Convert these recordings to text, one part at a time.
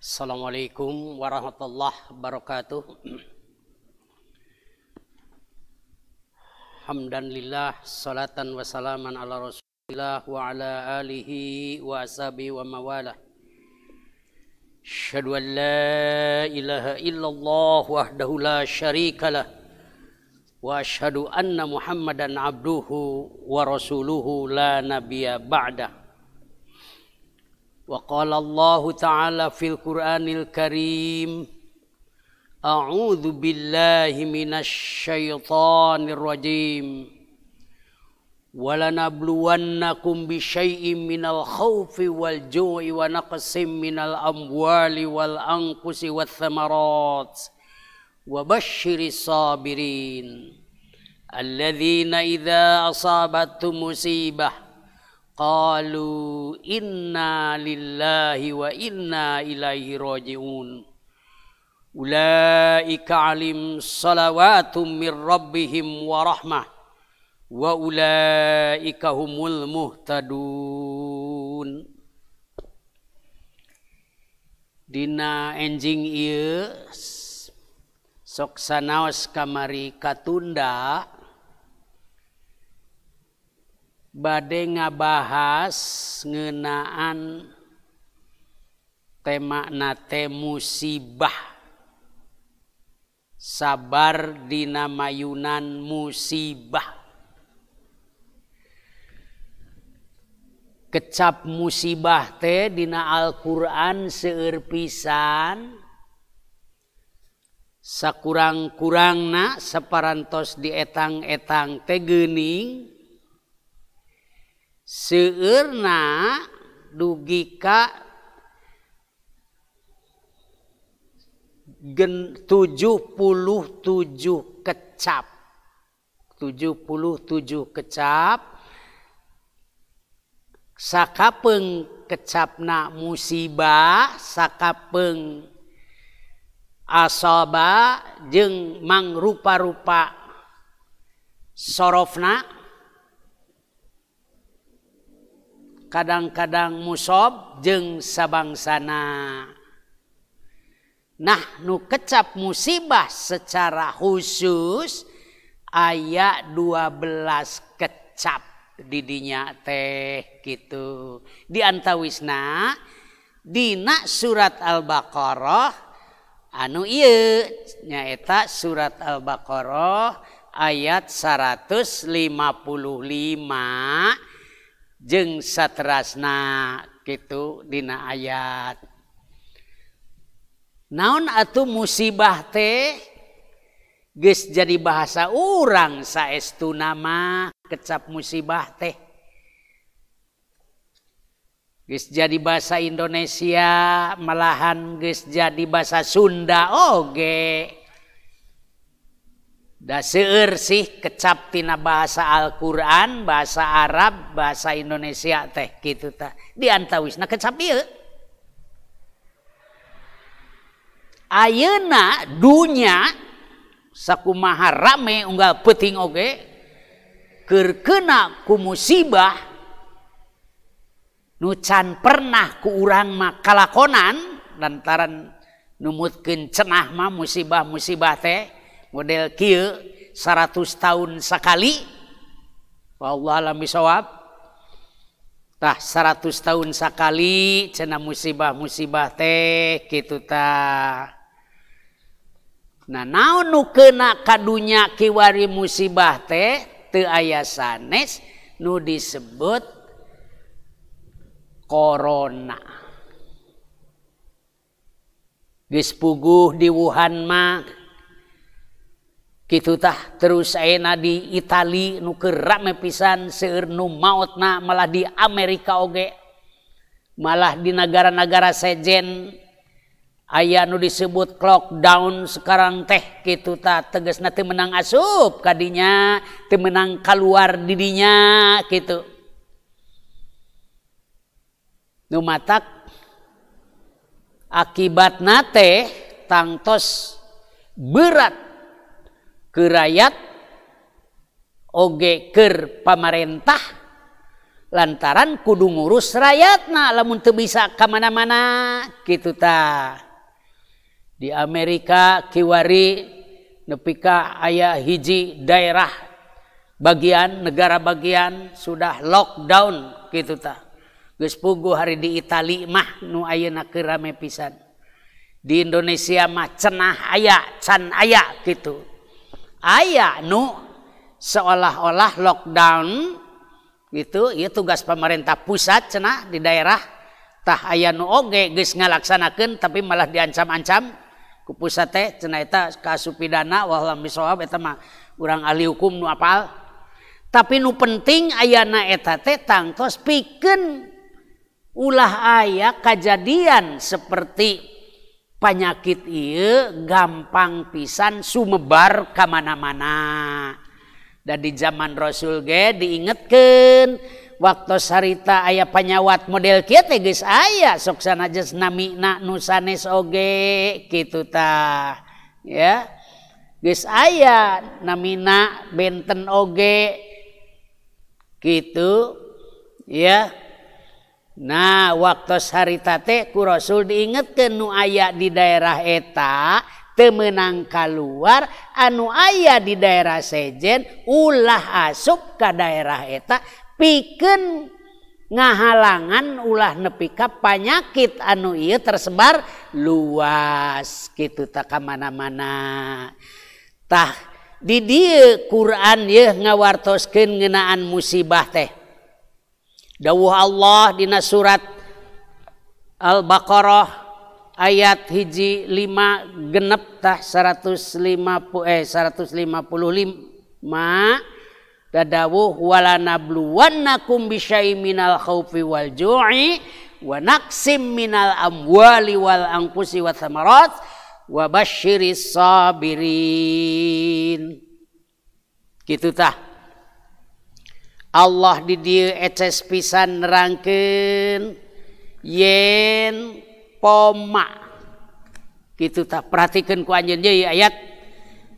Assalamualaikum warahmatullahi wabarakatuh. Hamdan lillah, salatan wa salaman ala rasulillah wa ala alihi wa ashabihi wa mawalah. Asyhadu an la ilaha illallah wahdahu la syarikalah wa asyhadu anna Muhammadan abduhu wa rasuluhu la nabiyya ba'dah. Wa qala Allah ta'ala fil Qur'anil Karim, a'udzu billahi minasy syaithanir rajim. Walanabluwannakum bisyai'im minal khawfi wal ju'i wa naqsim minal amwali wal anfusi wath thamarat wa basyiris sabirin alladzina idza asabatuhum musibah qalu inna lillahi wa inna ilaihi raji'un. Ulaika alim salawatum min rabbihim wa rahmah wa ulaika humul muhtadun. Dina enjing ieu sok sanaos kamari katunda bade ngabahas ngeunaan tema nate musibah, sabar dina mayunan musibah. Kecap musibah teh dina Al-Qur'an seueur pisan, sakurang-kurangna saparantos dietang-etang teh geuning. Seueurna dugi ka 77 kecap. 77 kecap. Sakapeung kecapna musibah, sakapeung asaba jeung mangrupa-rupa sorofna. Kadang-kadang musob jeung sabangsana. Nah, nu kecap musibah secara khusus aya 12 kecap didinya teh gitu. Di antawisna dina surat Al-Baqarah anu ieu nyaeta surat Al-Baqarah ayat 155 jeung saterasna kitu dina ayat. Naon atuh musibah teh geus jadi bahasa urang saestuna mah kecap musibah teh. Geus jadi bahasa Indonesia, malahan geus jadi bahasa Sunda oge. Da seueur sih kecap tina bahasa Al-Qur'an, bahasa Arab, bahasa Indonesia teh kitu tah. Di antawisna kecap ieu. Ayeuna dunya sakumaha rame unggal peuting oge keur keuna ku musibah nu can pernah ku urang mah kalakonan lantaran numutkeun cenah mah musibah-musibah teh model kieu 100 tahun sekali. Wallahu a'lam bishawab. Tah 100 tahun sekali cenah musibah-musibah teh kitu tah. Nah, naon nu keuna ka dunya kiwari musibah teh teu aya sanes nu disebut corona. Geus puguh di Wuhan mah kitu tah, terus ayeuna di Itali nu keur rame pisan seueur nu maotna, malah di Amerika oge, malah di negara-negara sejen aya nu disebut lockdown sekarang teh kitu tah, tegasna teu meunang asup kadinya, teu meunang kaluar didinya kitu. Nu matak akibatna teh tangtos berat ke rakyat oge keur pamarentah Lantaran kudu ngurus rakyatna lamun teu bisa ka mana-mana kitu tah. Di Amerika kiwari nepi ka aya hiji daerah bagian negara bagian sudah lockdown kitu tah. Geus puguh hari di Itali mah nu ayeuna keur rame pisan. Di Indonesia mah cenah aya can aya kitu. Aya nu seolah-olah lockdown gitu, ieu tugas pemerintah pusat cenah di daerah tah aya nu oge geus ngalaksanakeun tapi malah diancam-ancam ku pusat teh cenah eta kaasup pidana wallahu bisawab eta mah urang ahli hukum nu apal. Tapi nu penting ayana eta teh tangtos pikeun ulah aya kajadian seperti penyakit ieu gampang pisan sumebar ka mana-mana. Dan di zaman Rasul ge diingetkeun waktu sarita aya panyawat model kieu teh geus aya sok sanajan namina nu sanes oge kitu tah ya. Geus aya namina benten oge kitu ya. Nah waktu harita teh ku Rasul diingetkeun nu aya di daerah eta teu meunang kaluar, anu aya di daerah sejen ulah asup ka daerah eta pikeun ngahalangan ulah nepi ka panyakit anu ieu tersebar luas kitu tah ka mana-mana. Tah di dieu Quran yeuh ngawartoskeun ngeunaan musibah teh. Dawuh Allah dina surat Al-Baqarah ayat 1 5 genep tah 155 dadawuh wala nabluwannakum bisyai'im minal khaufi wal ju'i wa naqsim minal amwali wal anfusi wath thamarat wa basyiris sabirin. Kitu tah. Allah di dieu eces pisan nerangkeun yen poma kitu tah. Perhatikeun ku anjeun ieu ayat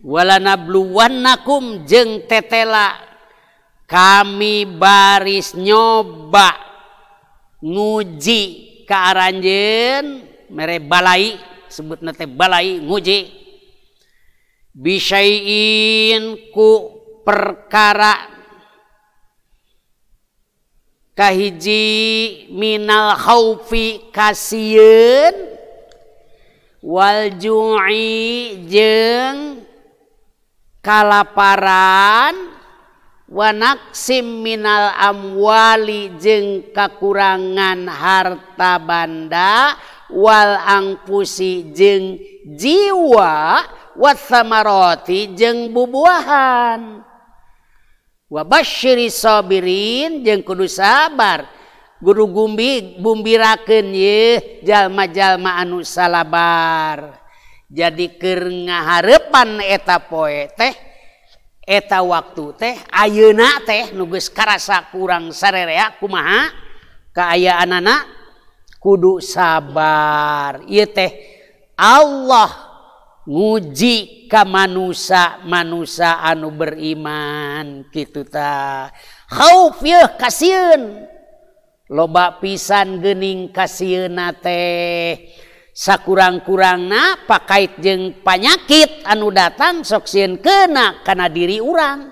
wala nabluwannakum jeung tetela kami baris nyoba nguji ka aranjeun mere balai sebutna teh balai nguji bisyai'in ku perkara kahiji minal khaufi kasieun wal ju'i jeung kalaparan wa naqsim minal amwali jeung kakurangan harta banda wal angpusi jeung jiwa wat samaroti jeung bubuahan wa basyiri sabirin jeung kudu sabar guru gumbi bumbirakeun yeuh jalma-jalma anu salabar. Jadi keur ngahareupan eta poe teh eta waktu teh ayeuna teh nu geus karasa kurang sarerea kumaha kaayaanana kudu sabar. Ieu teh Allah nguji ka manusa-manusa anu beriman kitu tah. Khauf yeuh kasieun loba pisan geuning kasieunna teh sakurang-kurangna pakait jeung panyakit anu datang sok sieun keuna kana diri urang.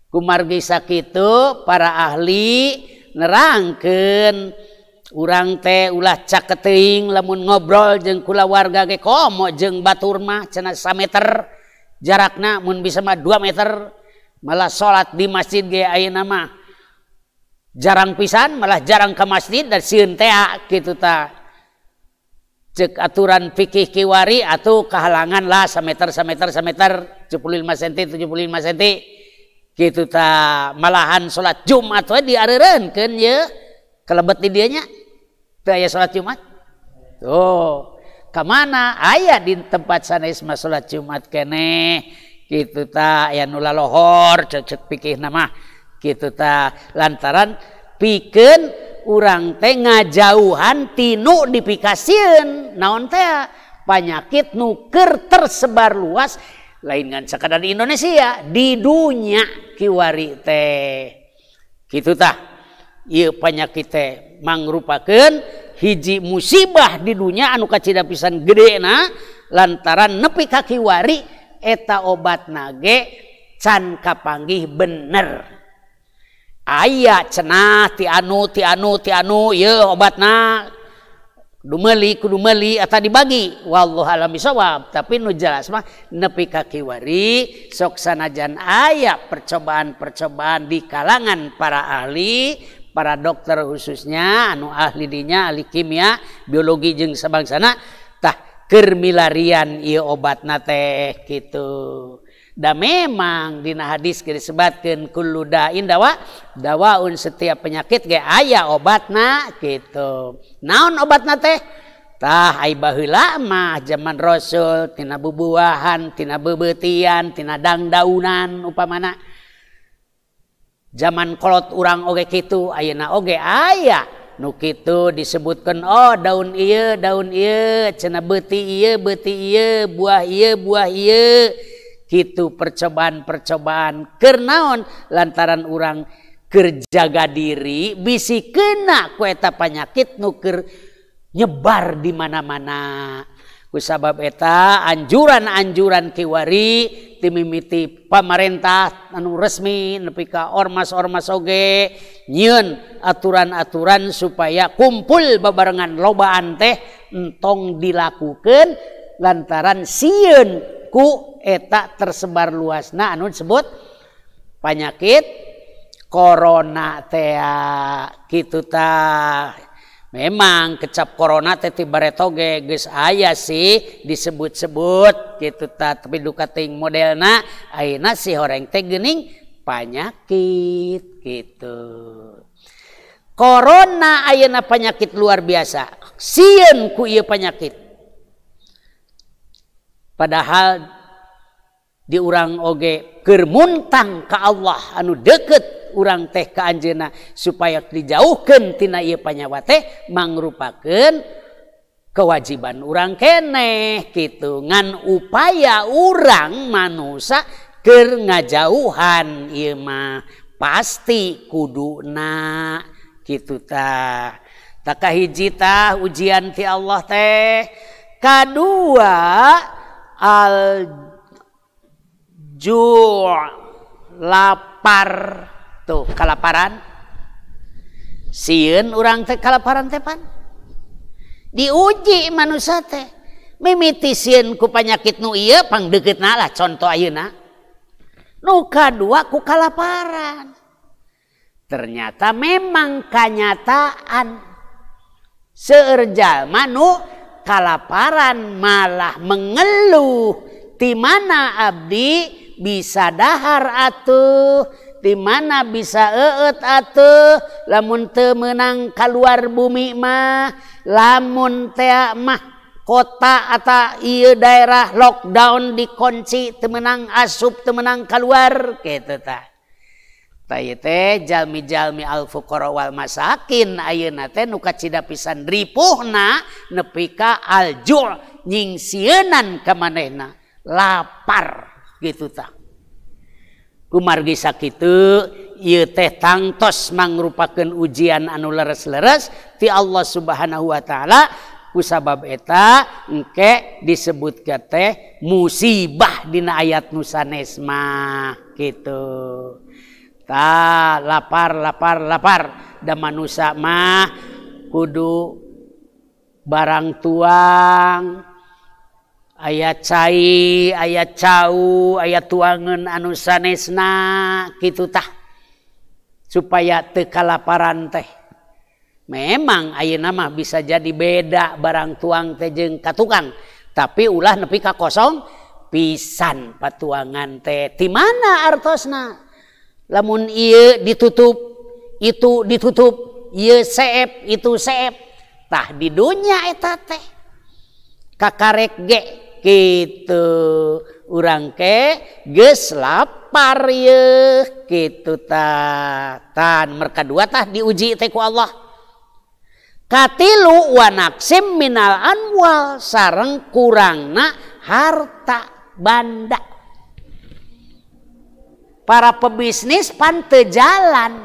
Kumargi sakitu para ahli nerangkeun urang teh ulah caketeuing lamun ngobrol jeung kulawarga ge komo jeung batur mah cenah sameter jarakna mun bisa mah 2 meter. Malah salat di masjid ge ayeuna mah jarang pisan, malah jarang ke masjid dan sieun teh kitu tah. Cek aturan fikih kiwari atuh kahalangan lah sameter sameter sameter 75 cm 75 cm kitu tah. Malahan salat Jumat we diareureunkeun ye kelebet di dieu nya teu aya salat Jumat. Tuh, ka mana aya di tempat sanes mah salat Jumat keneh kitu tah aya nu lalohor cek fikihna mah kitu tah. Lantaran pikeun urang teh ngajauhan tinu dipikasieun naon teh panyakit nu keur tersebar luas lain ngan sakadar di Indonesia di dunya kiwari teh kitu tah. Ieu penyakit teh mangrupakeun hiji musibah di dunya anu kacida pisan gedena lantaran nepi ka kiwari eta obatna ge can kapanggih bener. Aya cenah ti anu ti anu ti anu ieu obatna kudu meuli kudu meuli atawa dibagi wallahu alam bisawab, tapi nu jelas mah nepi ka kiwari sok sanajan aya percobaan-percobaan di kalangan para ahli, para dokter khususnya anu ahli dinya ahli kimia, biologi jeung sabangsana tah keur milarian ieu obatna teh kitu. Da memang dina hadis ge disebatkeun kullu da'in dawa dawaun, setiap penyakit ge aya obatna kitu. Naon obatna teh? Tah ai baheula mah zaman Rasul tina bubuahan, tina beubeutian, tina dangdaunan upamana. Zaman kolot urang oge kitu, ayeuna oge aya nu kitu disebutkeun oh daun ieu cenah beuti ieu, buah ieu, buah ieu. Kitu percobaan-percobaan keur naon lantaran urang keur jaga diri bisi kena ku eta panyakit nu keur nyebar di mana-mana. Kusabab eta anjuran-anjuran kiwari timimiti pamarentah anu resmi nepi ka ormas-ormas oge nyieun aturan-aturan supaya kumpul babarengan lobaan teh entong dilakukeun lantaran sieun ku eta tersebar luasna anu disebut penyakit corona teh kitu tah. Memang kecap corona teh ti bareto ge geus aya sih disebut-sebut kitu tah, tapi duka teuing modelna ayeuna si horeng teh geuning panyakit kitu. Corona ayeuna penyakit luar biasa, sieun ku ieu penyakit. Padahal di urang oge keur muntang ka Allah anu deket urang teh ka anjeunna supaya dijauhkeun tina ieu panyawa teh mangrupakeun kewajiban urang keneh kitu, ngan upaya urang manusa keur ngajauhan ieu mah pasti kuduna kitu tah. Tah kahiji tah ujian ti Allah teh. Kadua al ju' lapar tuh kalaparan, sieun urang teh kalaparan teh pan diuji manusia teh mimiti sieun ku panyakit nu ieu pangdeuketna lah contoh ayeuna nu kadua ku kalaparan. Ternyata memang kanyataan seueur jalma nu kalaparan malah mengeluh, di mana abdi bisa dahar atuh, di mana bisa eueut atuh, lamun teu meunang kaluar bumi mah, lamun teh mah kota atau ieu daerah lockdown dikunci teu meunang asup teu meunang kaluar kitu tah. Tah ieu teh jalmi-jalmi al fuqara wal masakin ayeuna teh nu kacida pisan ripuhna nepi ka al ju' nyingsieunan ka manehna lapar gitu tah. Kumargi sakitu ieu teh tangtos mangrupakeun ujian anu leres-leres ti Allah Subhanahu wa taala. Kusabab eta engke disebutkeun teh musibah dina ayat nu sanes mah kitu. Tah lapar lapar lapar da manusa mah kudu barang tuang aya cai, aya cau, aya tuangeun anu sanesna kitu tah supaya teu kalaparan teh. Memang ayeuna mah bisa jadi beda barang tuang teh jeung ka tukang, tapi ulah nepi ka kosong pisan patuangan teh. Ti mana artosna? Lamun ieu ditutup, itu ditutup, ieu seep, itu seep. Tah di dunya eta teh kakarek ge kitu urang ke geus lapar yeuh kitu tah. Tan merka dua tah diuji teh ku Allah. Katilu wa naqsim minal anwal sareng kurangna harta banda. Para pebisnis pan teu jalan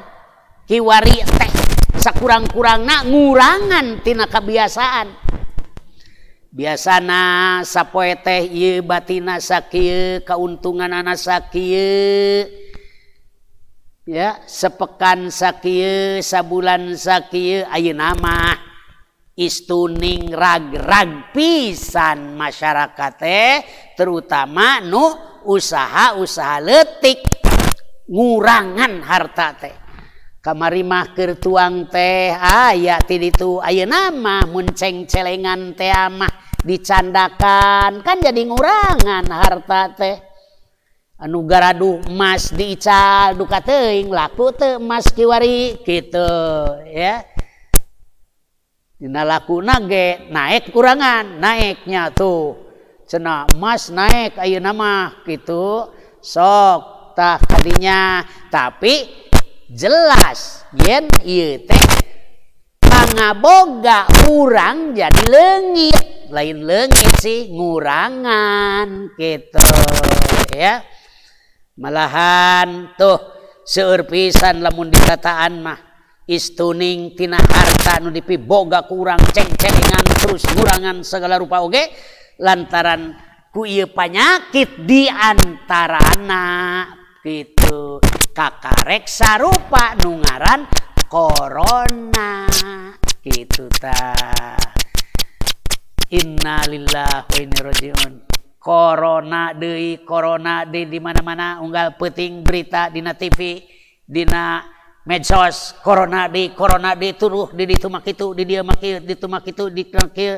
kiwari teh. Sakurang-kurangna ngurangan tina kebiasaan. Biasana sapoe teh ieu batina sakieu, kauntunganana sakieu. Ya, sepekan sakieu, sabulan sakieu, ayeuna mah istuning rag-rag pisan masyarakat teh, terutama nu usaha-usaha leutik ngurangan harta teh. Kamari mah keur tuang teh aya ti ditu, ayeuna mah mun ceng-celengan teh mah dicandakan kan jadi ngurangan harta teh. Anu garaduh emas diical duka teuing laku teu emas kiwari kitu ya. Dina lakuna ge naik kurangan, naiknya tuh cenah emas naik ayeuna mah kitu sok tah kadinya, tapi jelas yen ieu teh pangaboga urang jadi leungit, lain leungit sih ngurangan gitu ya. Malahan tuh seueur pisan lamun ditataan mah istuning tina harta nu dipiboga ku urang ceng-cengan terus ngurangan segala rupa oge lantaran ku ieu panyakit di antarana gitu. Kakarek sarupa nu ngaran corona gitu tah. Innalillahi wa inna ilaihi rajiun. Corona deui di mana-mana unggal peuting berita dina TV, dina medsos, corona deui turuh di ditu mah kitu, di dieu mah kieu, di ditu mah kitu, di kieu.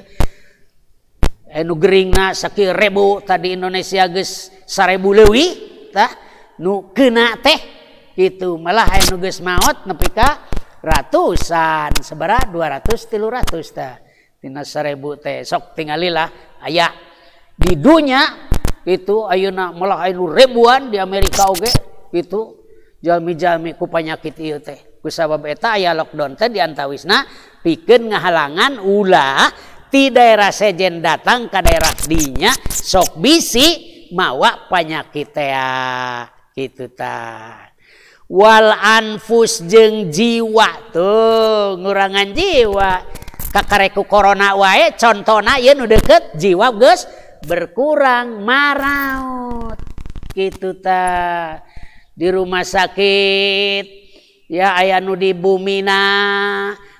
Nu geuringna sakieu ribu tadi Indonesia geus 1000 leuwih tah nu keuna teh gitu, malah aya nu geus maot nepi ka ratusan, sabaraha 200 300 tah tina 1000 teh. Sok tingalilah aya di dunya itu ayeuna malah aya nu ribuan di Amerika oge gitu jalmi-jalmi ku panyakit ieu teh. Ku sabab eta aya lockdown teh diantawisna pikeun ngahalangan ulah ti daerah sejen datang ka daerah dinya sok bisi mawa panyakit teh kitu tah. Wal anfus jeung jiwa tuh ngurangan jiwa kakareku corona wae contona ieu nu deukeut jiwa geus berkurang maraot kitu tah. Di rumah sakit ya aya nu di bumina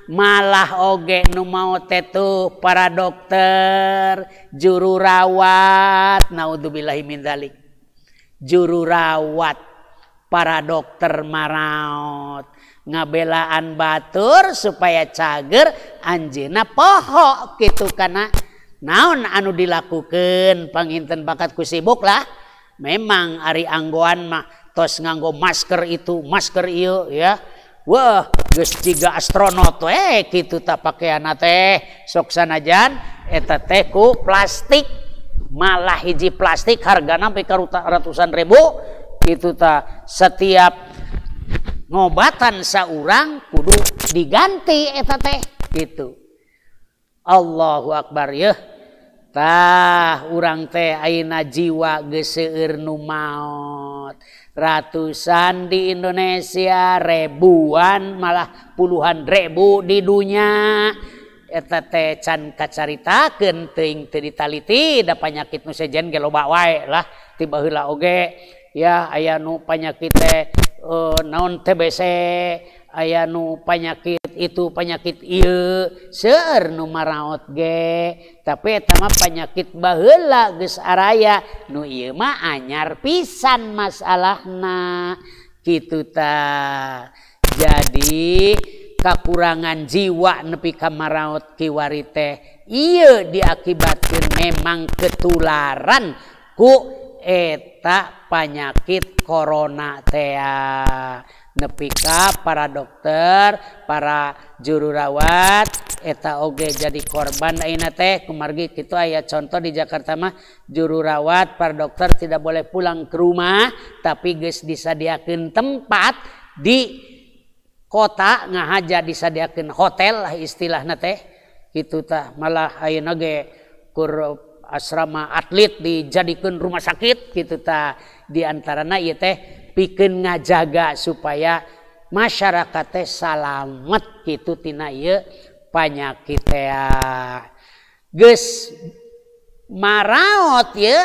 malah oge nu maot teh tuh para dokter, juru rawat, naudzubillahi min dzalik. Juru rawat para dokter maraot ngabelaan batur supaya cager anjeunna poho kitu kana naon anu dilakukeun panginten bakat ku sibuk lah. Memang ari anggoan mah tos nganggo masker itu masker ieu ya. Wah geus jiga astronot we kitu ta pakeanna teh sok sanajan eta teh ku plastik, malah hiji plastik hargana sampai ka ratusan ribu kitu ta. Setiap ngobatan saurang kudu diganti eta teh kitu. Allahu akbar yeuh. Tah urang teh ayeuna jiwa geus seueur nu maot. Ratusan di Indonesia, ribuan malah puluhan ribu di dunia. Eta teh can kacaritakeun teuing teu ditaliti da panyakit nu sejen ge loba wae lah ti baheula oge ya aya nu panyakit teh naon TBC, aya nu panyakit itu panyakit ieu seueur nu maraot ge, tapi eta mah panyakit baheula geus araya, nu ieu mah anyar pisan masalahna kitu tah. Jadi kakurangan jiwa nepi ka maraot kiwari teh ieu diakibatkeun memang ketularan ku eta panyakit corona teh. Nepi ka para dokter, para juru rawat eta oge jadi korban ayeuna teh kumargi kitu. Aya contoh di Jakarta mah juru rawat, para dokter tidak boleh pulang ke rumah tapi geus disadiakeun tempat di kota ngahaja disadiakeun hotel lah istilahna teh kitu tah. Malah ayeuna ge kur asrama atlet dijadikeun rumah sakit kitu tah. Di antarana ieu teh pikeun ngajaga supaya masyarakat teh salamet kitu tina ieu panyakit teh. Geus maraot ye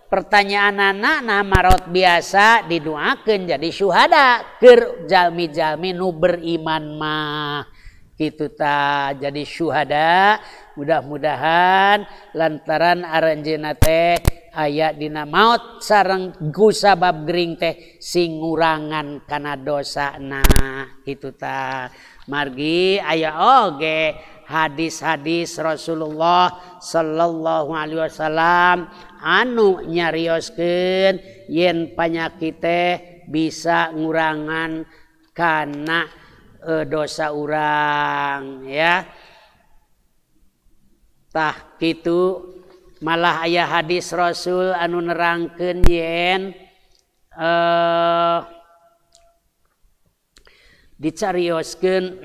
pertanyaan anak, nah maraot biasa didoakeun jadi syuhada keur jalmi-jalmi nu beriman mah kitu ta jadi syuhada. Mudah-mudahan lantaran aranjeunna teh aya dina maot sareng kusabab gering teh sing ngurangan kana dosana kitu ta. Margi aya oge hadis-hadis Rasulullah sallallahu alaihi wasallam anu nyarioskeun yen panyakit teh bisa ngurangan kana dosa urang ya. Tah kitu malah aya hadis Rasul anu nerangkeun yen dicarioskeun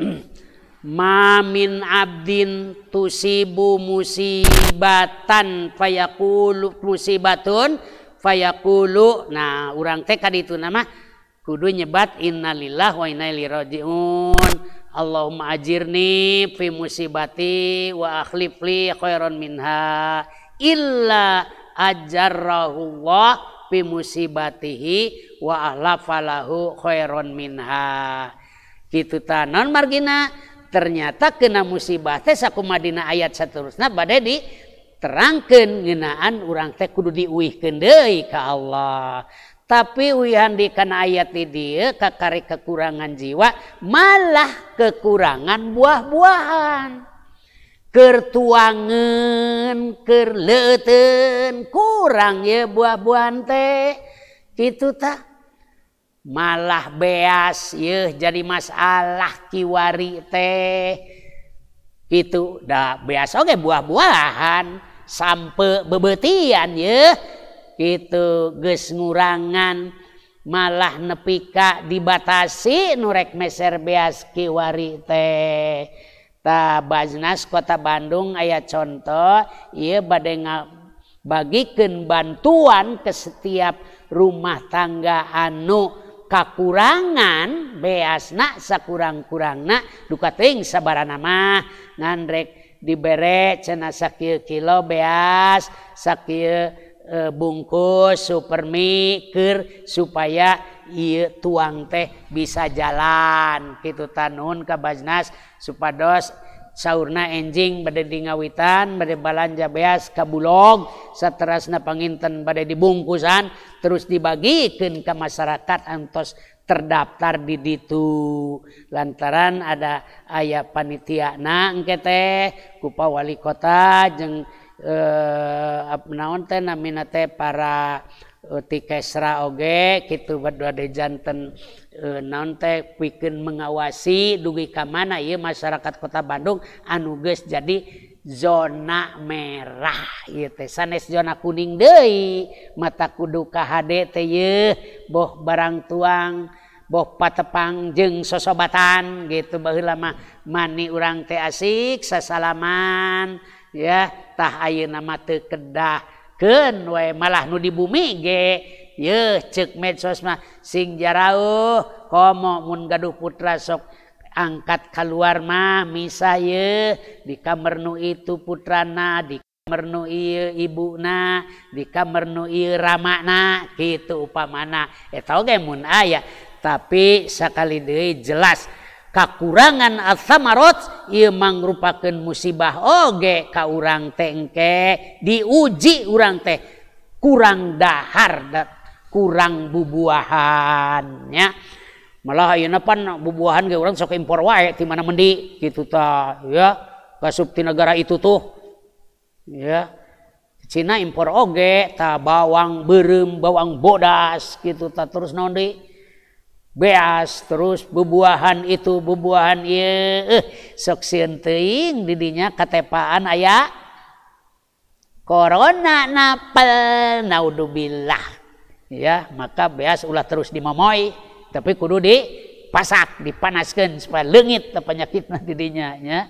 ma min abdin tusibu musibatan fayaqulu musibatun fayaqulu. Nah urang teh kaditu nama kudu nyebat innalillahi wa inna ilaihi rajiun, Allahumma ajirni fi musibati wa akhlif li khairan minha illa ajarrahullah fi musibatihi wa ahlafalahu khairan minha. Kitu ta naon margina ternyata kena musibah teh sakumaha dina ayat saterusna bade diterangkeun ngeunaan urang teh kudu diuihkeun deui ka Allah. Tapi uihan di kana ayat di dieu kakari kekurangan jiwa malah kekurangan buah-buahan, kertuangan, kerleuteun kurang ye buah-buahan teh kitu tah. Malah beas yeuh jadi masalah kiwari teh kitu da beas oge buah-buahan sampe bebeutian yeuh kitu geus ngurangan malah nepi ka dibatasi nu rek meser beas kiwari teh. Tah Baznas Kota Bandung aya contoh ieu bade ngabagikeun bantuan ke setiap rumah tangga anu kakurangan beasna sakurang-kurangna duka teuing sabarana mah ngan rek dibere cenah sakieu kilo beas sakieu bungkus supermi keur supaya ieu tuang teh bisa jalan kitu. Tanun ka Baznas supados saurna enjing bade di ngawitan bade balanja beas ka Bulog saterasna panginten bade dibungkusan terus dibagikeun ka masyarakat antos terdaftar di ditu. Lantaran ada aya panitiana engke teh ku Pak Wali Kota jeung naon teh namina teh para tikesra oge kitu bade janten naon teh pikeun mengawasi dugi ka mana ieu masyarakat Kota Bandung anu geus jadi zona merah ieu teh sanes zona kuning deui mata kudu ka hade teh yeuh boh barang tuang boh patepang jeung sosobatan gitu. Baheula mah mani urang teh asik sasalaman ya tah ayeuna mah teu kedahkeun we malah nu di bumi ge yeuh ceuk medsos mah sing jarauh komo mun gaduh putra sok angkat keluar mah misa yeuh di kamar nu itu putrana, di kamar nu ieu ibuna, di kamar nu ieu ramana kitu upamana eta oge mun aya. Tapi sakali deui jelas kakurangan as-samarot ieu mangrupakeun musibah oge ka urang teh engke diuji urang teh kurang dahar kurang bubuahan nya. Malah ayeuna pan bubuahan ge urang sok impor wae ti mana mendi kitu tah ya kasup ti negara itu tuh ya. Cina impor oge tah bawang beureum bawang bodas kitu tah terus naon deui beas terus bubuahan itu bubuahan ieu sok sieun teuing di dinya katepaan aya corona napel naudzubillah ya. Maka beas ulah terus dimomoy tapi kudu dipasak dipanaskeun supaya leungit penyakitna di dinya nya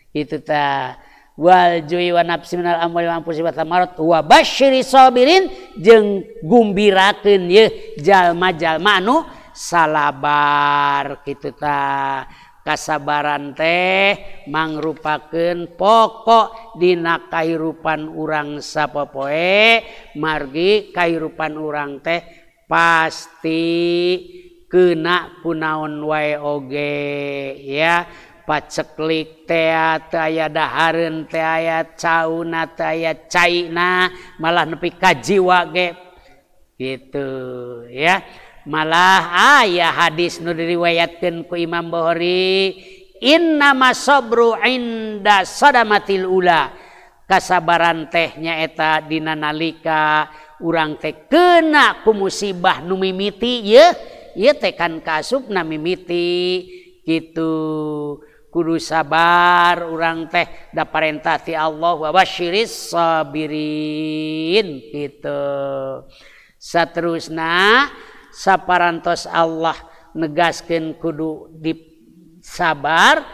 kitu tah. Wal jui wa nafsi minal amwali wa anfusi wa thamarat wa basyiri sabirin jeung gumbirakeun yeuh jalma-jalma anu Salabar kitu tah. Kasabaran teh mangrupakeun pokok dina kahirupan urang sapopoe, margi kahirupan urang teh pasti kena kunaon wae oge ya. Paceklik teh teu aya dahareun, teu aya cauna, teu aya caina, malah nepi ka jiwa ge gitu ya. Malah aya hadis nu diriwayatkeun ku Imam Bukhari, innama sabru inda sadamatil ula. Kasabaran teh nyaeta dina nalika urang teh kena ku musibah nu mimiti yeuh, ieu teh kan kaasupna mimiti kitu. Kudu sabar urang teh da parentah ti Allah wa basyiris sabirin kitu. Saterusna saparantos Allah negaskeun kudu disabar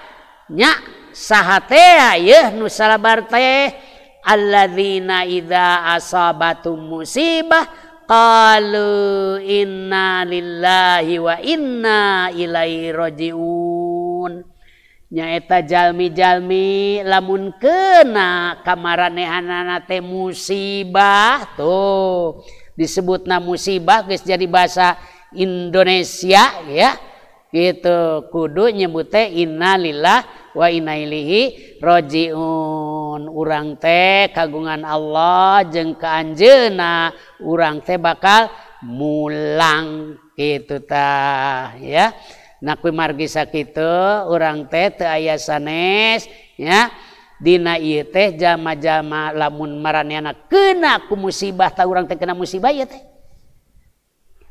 nya saha teh yeuh nu sabar teh alladzina idza asabatum musibah qalu inna lillahi wa inna ilaihi rajiun. Nyaeta jalmi-jalmi lamun kena kamaranehanana teh musibah tuh disebutna musibah geus jadi bahasa Indonesia ya gitu, kudu nyebut teh innalillahi wa inna ilaihi rajiun. Urang teh kagungan Allah jeung ka anjeunna urang teh bakal mulang kitu tah ya. Nah kuy margi sakitu urang teh teu aya sanes ya dina ieu teh jalma-jalma lamun maranehanna kena ku musibah tah urang teh kena musibah ieu teh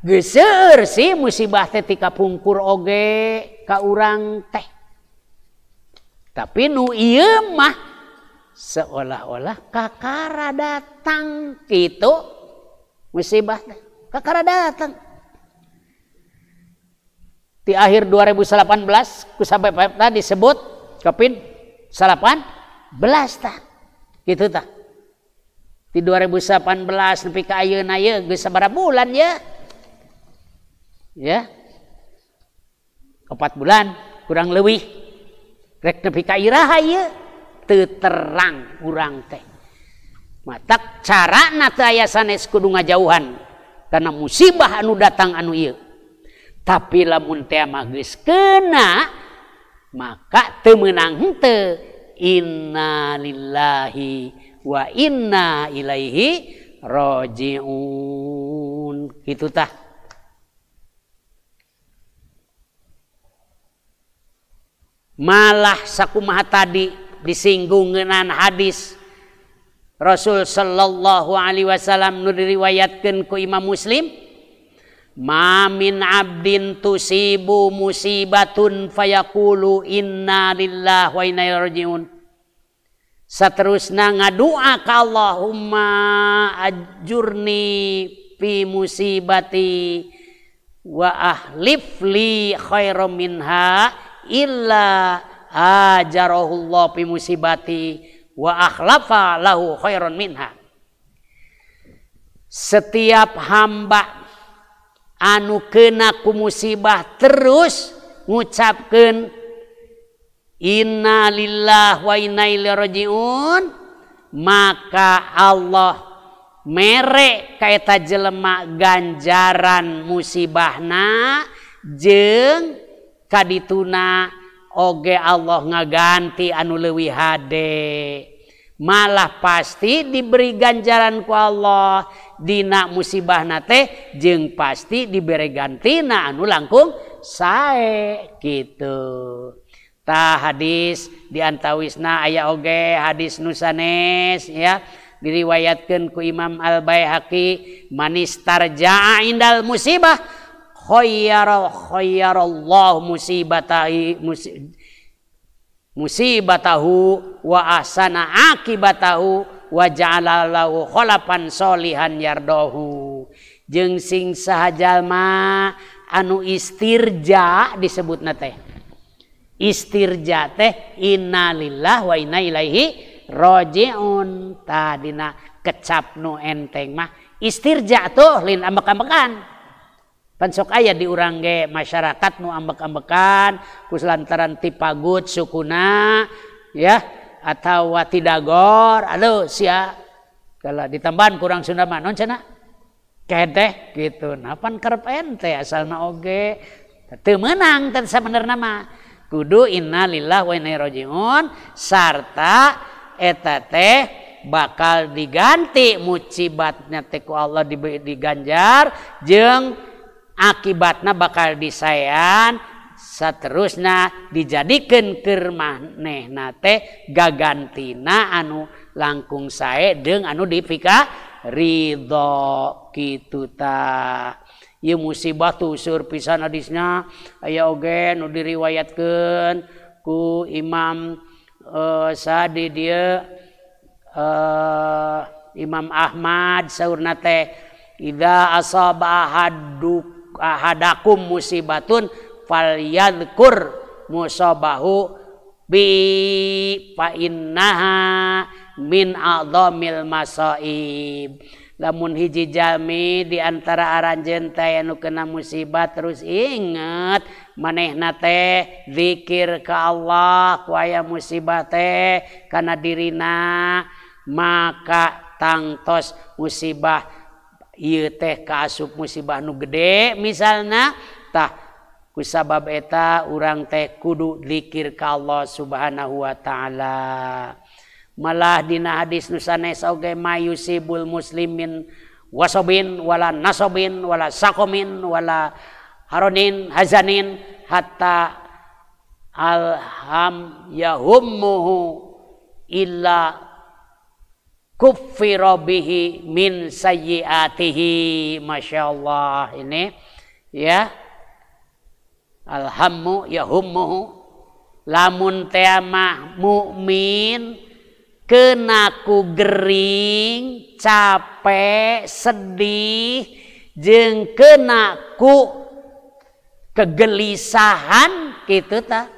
geus seueur sih musibah teh ti kapungkur oge ka urang teh, tapi nu ieu mah seolah-olah kakara datang kitu musibah teh kakara datang di akhir 2018 ku sampai tadi disebut Covid 18 tah kitu tah. Di 2018 nepi ka ayeuna ye geus sabaraha bulan ya? Ya. 4 bulan kurang leuwih. Rek nepi ka iraha ieu teu terang urang teh. Matak carana teu aya sanes kudu ngajauhan karena musibah anu datang anu ieu. Tapi lamun teh mah geus kena maka teu meunang henteu inna lillahi wa inna ilaihi rajiun kitu tah. Malah sakumaha tadi disinggung ngeunaan hadis Rasul sallallahu alaihi wasallam nu diriwayatkeun ku Imam Muslim, ma min abdin tusibu musibatun fayaqulu inna lillahi wa inna ilaihi rajiun. Saterusna ngadua ka Allahumma ajurni fi musibati wa ahlif li khairam minha illa ajarahullah fi musibati wa akhlafa lahu khairan minha. Setiap hamba anu kena ku musibah terus ngucapkeun inna lillahi wa inna ilaihi rajiun, maka Allah mere ka eta jelema ganjaran musibahna jeung kadituna oge Allah ngaganti anu leuwih hade. Malah pasti diberi ganjaran ku Allah dina musibahna teh jeung pasti diberi gantina anu langkung sae kitu. Tah hadis diantawisna aya oge hadis nu sanes ya diriwayatkeun ku Imam Al Baihaqi, manistarja'a indal musibah khayyara khayyarallahu musibatahi musibatahu wa ahsana akibatahu wa ja'ala lahu khalafan solihan yardahu. Jeung sing saha jalma anu istirja disebutna teh. Istirja teh innalillahi wa inna ilaihi rajiun. Tadina kecap nu enteng mah istirja tuh lain ambek-ambekan. Pan sok aya di urang ge masyarakat nu ambek-ambekan ku lantaran tipagut sukuna ya atawa tidagor aduh sia kalau ditambahan kurang Sunda mah non cenah kedeh gitu. Nah pan kerep ente asalna oge teu meunang teh sabenerna mah. Kudu innalillahi wa inna ilaihi rajiun sarta eta teh bakal diganti musibatnya teh ku Allah diganjar jeung akibatna bakal disaean saterusna dijadikeun keur manehna teh gagantina anu langkung sae deung anu dipika ridho kitu tah. Ieu musibah tuh seueur pisan hadisna aya oge nu diriwayatkeun ku Imam sadi dieu Imam Ahmad saurna teh idza asaba ahadakum musibatun falyadhkur musabahu bi fa innaha min a'dhamil masaib. Lamun hiji jalmi di antara aranjeun teh anu kena musibah terus inget manehna teh zikir ka Allah ku aya musibah teh kana dirina maka tangtos musibah ieu teh kaasup musibah nu gede misalna tah kusabab eta urang teh kudu zikir ka Allah Subhanahu wa taala. Malah dina hadis nu sanes oge mayusibul muslimin wasobin wala nasobin wala sakomin wala haronin hazanin hatta alham yahummuhu illa kuffira bihi min sayyiatihi. Masya Allah ini ya alhammu yahummuhu lamun teh mah mukmin kena ku gering capek sedih jeung kena ku kegelisahan gitu ta.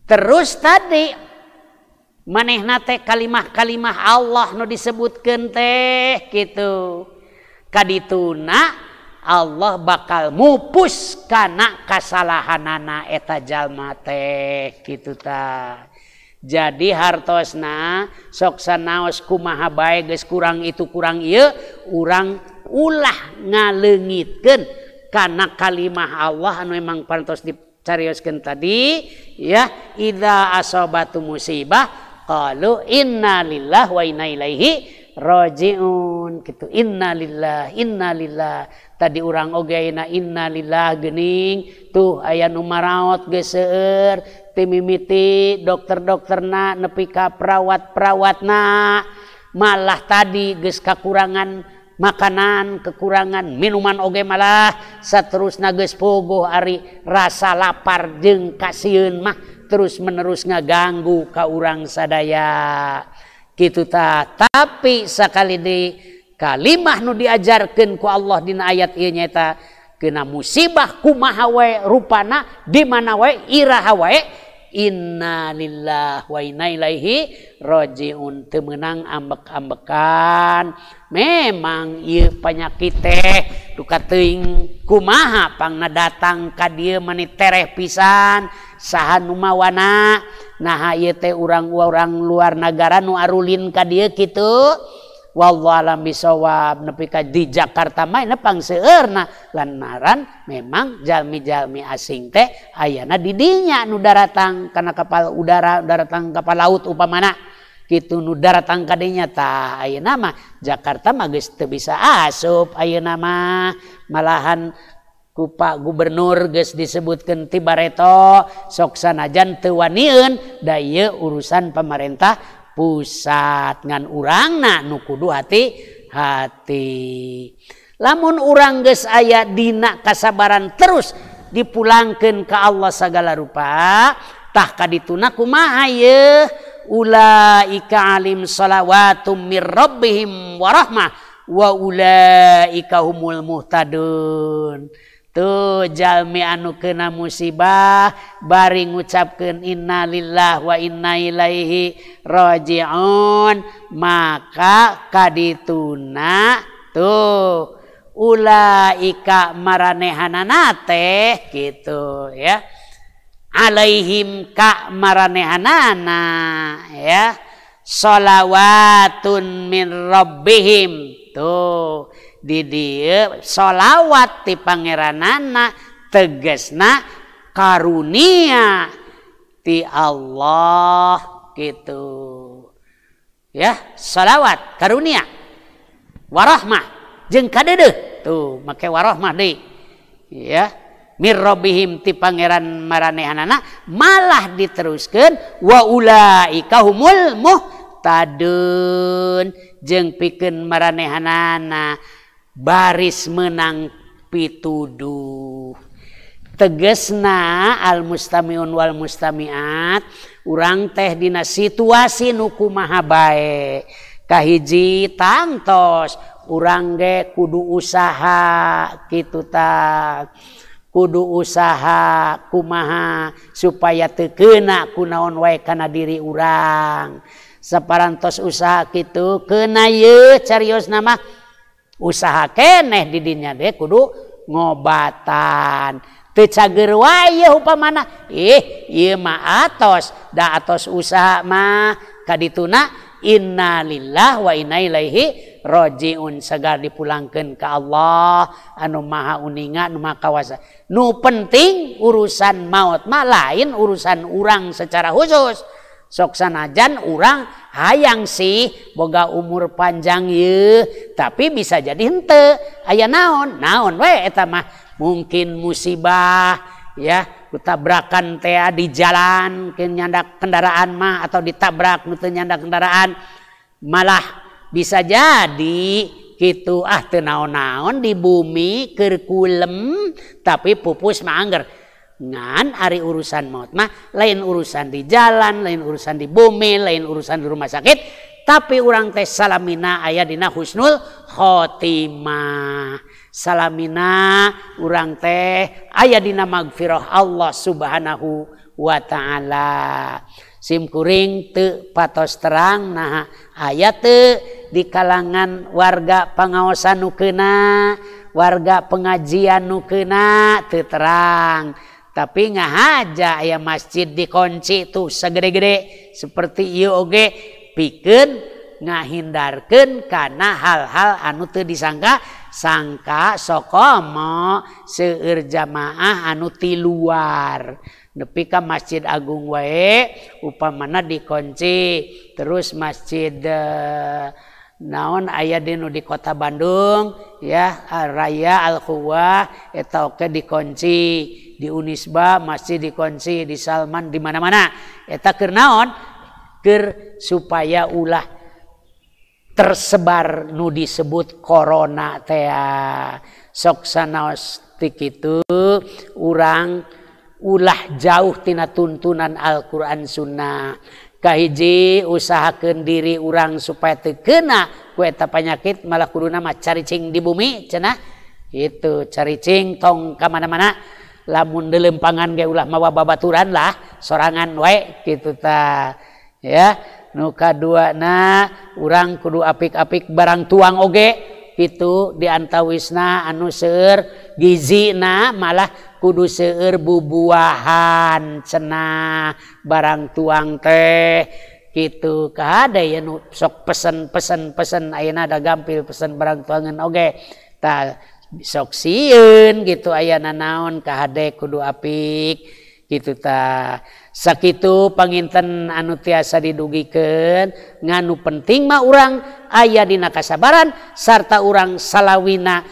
Terus tadi manehna teh kalimah-kalimah Allah nu disebutkeun teh gitu kadituna Allah bakal mupus kana kasalahanana eta jalma teh gitu ta. Jadi hartosna sok sanaos kumaha bae geus kurang itu kurang ieu urang ulah ngaleungitkeun kana kalimah Allah anu emang parantos dicarioskeun tadi ya idza asabatu musibah qalu inna lillahi wa inna ilaihi rajiun gitu. Inna lillah inna lillah tadi urang oge ayeuna inna lillah geuning tuh aya nu maraot geus seueur timimiti dokter-dokterna nepi ka perawat-perawatna malah tadi geus kakurangan makanan kekurangan minuman oge malah saterusna geus pogoh ari rasa lapar jeung kasieun mah terus menerus ngaganggu ka urang sadaya kitu ta. Tapi sakali di kalimah nu diajarkeun ku Allah dina ayat ieu nyaeta kena musibah kumaha wae rupana di mana wae iraha wae inna lillahi wa inna ilaihi rajiun teu meunang ambek-ambekan. Memang ieu panyakit teh duka teuing kumaha pangna datang ka dieu mani tereh pisan saha nu mawana naha ieu teh urang-urang luar nagara nu arulin ka dieu kitu. Wallahu alam bisawab nepi ka di Jakarta mah pang seueurna lantaran memang jalmi-jalmi asing teh ayana di dinya nu daratang kana kapal udara daratang kapal laut upamana kitu nu daratang ka dinya tah ayeuna mah Jakarta mah geus teu bisa asup ayeuna mah malahan ku Pak Gubernur geus disebutkeun ti bareto sok sanajan teu wanieun da ieu urusan pemerintah pusat ngan urangna nu kudu hati-hati. Lamun urang geus aya dina kasabaran terus dipulangkeun ka Allah sagala rupa tah kadituna kumaha yeuh ulaika alim salawatum mir rabbihim wa rahmah wa ulaika humul muhtadun. Tuh jalmi anu kena musibah bari ngucapkeun innalillahi wa inna ilaihi rajiun maka kadituna tuh Ulaika maranehanana teh gitu ya. Alaihim ka maranehanana ya. Sholawatun min rabbihim. Tuh di dieu sholawat ti pangeranana tegasna karunia ti Allah gitu. Ya, sholawat karunia warahmah jeung kadeudeuh. Tuh make warahmah deui. Ya, mirrobihim ti pangeran maranehanana malah diteruskeun wa ulaika humul muhtadun jeung pikeun maranehanana baris menang pituduh. Tegesna al mustamiun wal mustamiat urang teh dina situasi nu kumaha bae. Kahiji tangtos urang ge kudu usaha kitu ta. Kudu usaha kumaha supaya teu keuna kunaon wae kana diri urang. Saparantos usaha kitu keuna yeuh cariosna mah usaha keneh di dinya ge kudu ngobatan. Teu cager wae yeuh upamana ih ieu mah atos da atos usaha mah kadituna innalillahi wa inna ilaihi rajiun segar dipulangkeun ka Allah anu maha uninga nu maha kawasa. Nu penting urusan maut mah lain urusan urang secara khusus. Sok sanajan urang hayang sih boga umur panjang yeuh, tapi bisa jadi henteu. Aya naon? Naon we eta mah mungkin musibah ya, tabrakan teh di jalan ke nyandak kendaraan mah atau ditabrak nu teu nyandak kendaraan malah bisa jadi gitu ah teu naon-naon di bumi keur kulem tapi pupus mah angger. Ngan ari urusan maut mah lain urusan di jalan, lain urusan di bumi, lain urusan di rumah sakit, tapi urang teh salamina aya dina husnul khotimah. Salamina urang teh aya dina magfirah Allah Subhanahu wa taala. Sim kuring teu patos terang nah aya teu di kalangan warga pangaosan nu keuna, warga pengajian nu keuna teu terang. Tapi ngahaja aya masjid dikunci tuh segede-gede seperti ieu oge pikeun ngahindarkeun kana hal-hal anu teu disangka sangka sokomo seueur jamaah anu ti luar. Nepi ka Masjid Agung wae upamana dikunci, terus masjid naon aya di nu di kota Bandung ya Raya Al-Quwah eta oge dikunci, di Unisba masjid dikunci, di Salman di mana-mana. Eta keur naon? Keur supaya ulah tersebar nu disebut corona teh. Sok sanaos ti kitu urang ulah jauh tina tuntunan Al-Qur'an Sunnah. Kahiji usahakeun diri urang supaya teu keuna ku eta panyakit malah kuduna mah caricing di bumi cenah. Itu caricing tong ka mana-mana lamun deuleumpangan ge ulah mawa babaturan lah sorangan wae kitu ta ya. Nu kaduana urang kudu apik-apik barang tuang oge kitu diantawisna anu seueur gizina malah kudu seueur bubuahan cenah barang tuang teh kitu. Kahade ya nu sok pesen-pesen-pesen ayeuna da gampil pesen barang tuangan oge tah sok sieun gitu aya naon kahade kudu apik kitu tah. Sakitu panginten anu tiasa didugikeun nganu penting mah urang aya dina kasabaran sarta urang salawina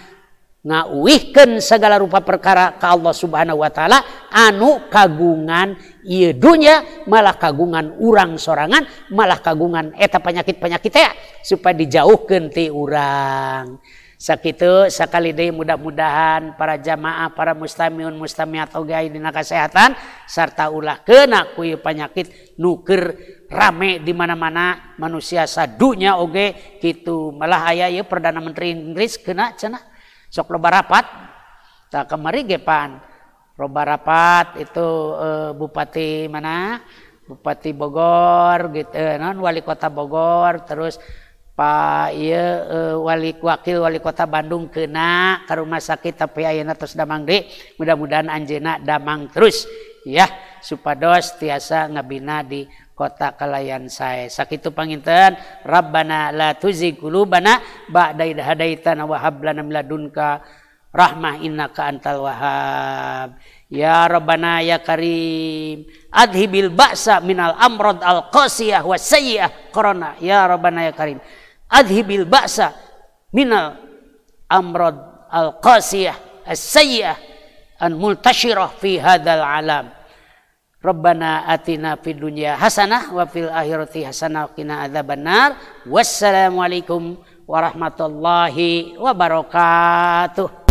ngauihkeun segala rupa perkara ka Allah Subhanahu wa taala anu kagungan ieu dunya malah kagungan urang sorangan malah kagungan eta penyakit-penyakit teh supaya dijauhkeun ti urang. Sakitu sakali deui mudah-mudahan para jamaah, para mustamiun mustamiat oge aya dina kasehatan sarta ulah keuna ku ieu panyakit nu keur rame di mana-mana manusia sadunya oge kitu. Malah aya ieu Perdana Menteri Inggris keuna cenah sok loba rapat. Tah kamari ge pan loba rapat itu bupati mana? Bupati Bogor gitu, non wali kota Bogor terus Pak ieu wali wakil wali kota Bandung kena ka rumah sakit tapi ayeuna tos damang deui, mudah-mudahan anjeunna damang terus ya supados tiasa ngabina di kota kalayan sae. Sakitu panginten, Rabbana la tuzigh qulubana ba'da idh hadaitana wa hab lana min ladunka rahmah innaka antal wahhab. Ya Rabbana ya Karim adhibil ba'sa minal amrad al qasiyah was sayyi'ah corona. Ya Rabbana ya Karim adhibil ba'sa minal amrad al qasiyah as sayyi'ah an multashirah fi hadzal alam. Rabbana atina fid dunya hasanah wa fil akhirati hasanah wa qina adzabannar. Wassalamualaikum warahmatullahi wabarakatuh.